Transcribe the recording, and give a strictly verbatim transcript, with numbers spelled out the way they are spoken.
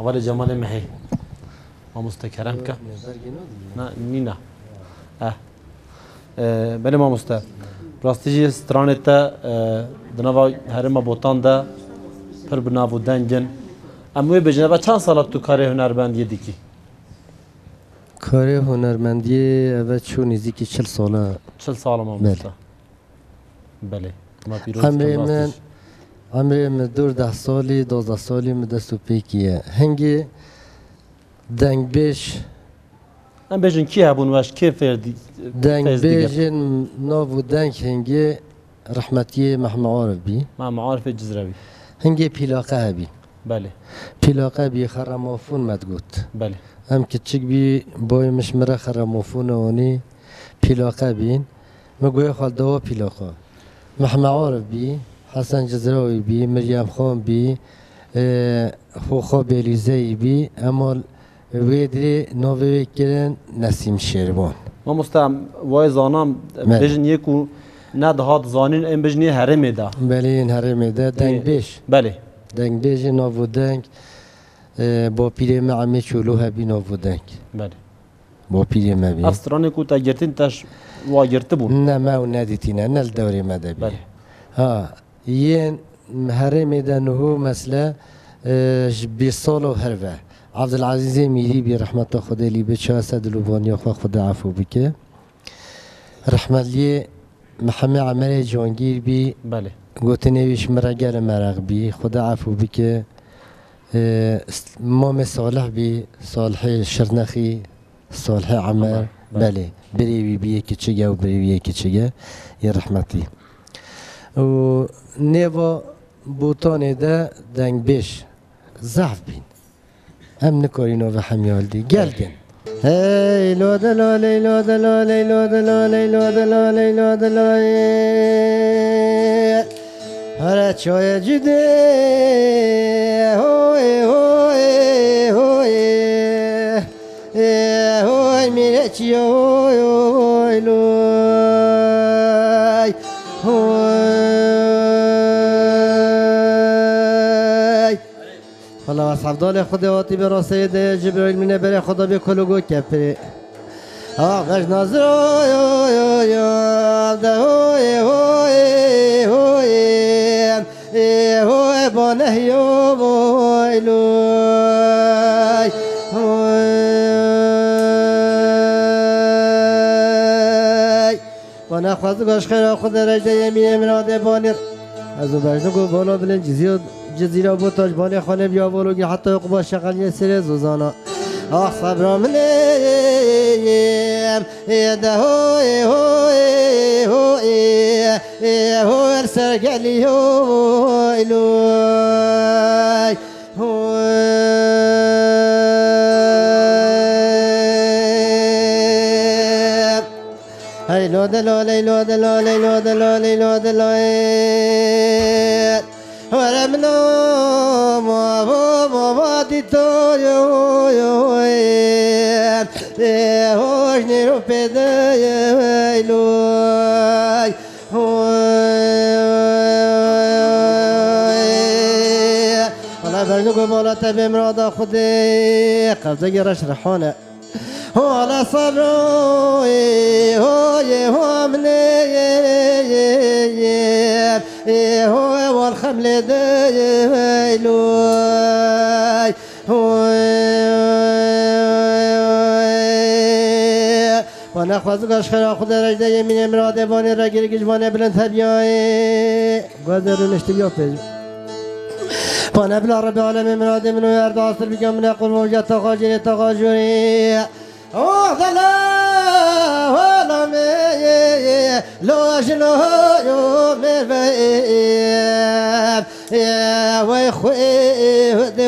Hevalê Cemalê Mehê. Mamoste kerem ke. Na, nîna. Eh. E, belê mamoste. Rastî jî stranê te, e, di nava herêma Botan de pir bi nav û deng in. Em wê bêjin, eve çend sala tu karê hunermendiyê dikî? Karê hunermendiyê eve çû nêzîkî çil sal e. Çil sal e mamoste. Belê. Belê. Ma pîroz Emrê min, emrê min dûr deh salî, dozdeh salî min dest û pê kiriye. Hingê dengbêj. Em bêjin kî hebûn weş, kê fêr dî-, fêz digir? Dengbêjên nav û deng hingê rehmetiyê Mehme Arif bî. Mehme Arifê Cizrewî. Hingê pîlaqe hebî. Belê. Pîlaqe bî, xeremofon me digot. Belê. Em kiçik bî, boyê min ji min re xeremofona onî pîlaqe bîn. Min goyê xwe li dewa pîlaqa. Mehme Arif bî, Hesen Cizrawî bî, Miryem Xan bî, e, Xoxa Bêlîzeyî bî, ema wê dirê navê wê kirin Nesîm Şêrvan. Mamoste, em wayê zanan, Belê. Bêjin yê ku nedihat zanîn, em bêjin yê herêmê de. Belê, yên herêmê de, Ê, dengbêj. Belê. Dengbêjê nav û deng, e, bapîrê me Emê Çolo hebî nav û deng. Belê. Bapîrê me bî. Ev stranê ku te girtin, te ş-, wa girtibûn? Ne, me ew nedîtîne, ne li dewrê me de bî. Belê. Ha, yên herêmê de niho mesle, e, ji bîst sal û her ve. Evdilezîzê Mîrî bî, rehmeta Xwedê lî be, çawa sedil û vaniya xwe Xwedê efû bike. Rehmetliyê Mihemed Emerê Cangîr bî, Belê. Gotinê wî ji min re gelê meraq bî, Xwedê efû bike. E, s-, Mamê Salih bî, Salihê Şirnexî, Salihê Emer, Emer, belê. Belê, birê wî bî yê kiçik e û birê wî yê kiçik e, yê rehmetî. Û nêva Botanê de dengbêj zehf bîn. Em nikarîn ava hemî haldî. Gel gel. Hey lo de lo ley lo de lo ley lo de lo ley lo de lo ley lo de lo ley. Here çaye cide. Hoy hoy hoy. E hoy mire çiyo hoy hoy loy. Hoy. Wela ez hevdalê Xwedê hatî bi rasteyê de ye, Cibrayîl mîne berê xwe da bê kologo kepirê. Ah, vej nazir, oy, oy, oy, de, hoy, hoy, hoy, e, hoy, banehyo, boy, loy, hoy. Bana xwazî goş xêra xwe de rejdeyê mîyê miradê banîr. Ez û bejnik û bolo bilin cizî-, cizîra bo tac banê xwe nêbiya bolo gî heta quba şexeliyê serê zozana. Ax sebra min ê, ê, ê, de ho, ê, ho, ê, ho, ê, ê, ho, er ser gelî ho, ê, loy. Hoy. Hey lo de lo ley lo de lo ley lo de lo ley lo de lo, ê. Were min o ma bo ma ba di to yo yo, ê. Ê, hoş nêro pê de ye, ey loy. Hoy. Wala bernik û mala te bê mirada Xwedê, qevzekî reş rihane. Wala sabroyê, hoyê, ho min ê, ê, ê, ê, ê, hoy, wal xemlê de, ê, ey loy. Hoy. Bana xwazî gaş xêra xwe de rejdeyê mînê miradê banê regirê gijvanê bilind hebiyayê. Guhdarê rûniştibiya pêş. Bana bila Rebê alemê miradê min û erda asir bike min e qurban jê taxa jêrê taxa jûrê. Oh dela wala me lo jino yo merve. Wey xwe de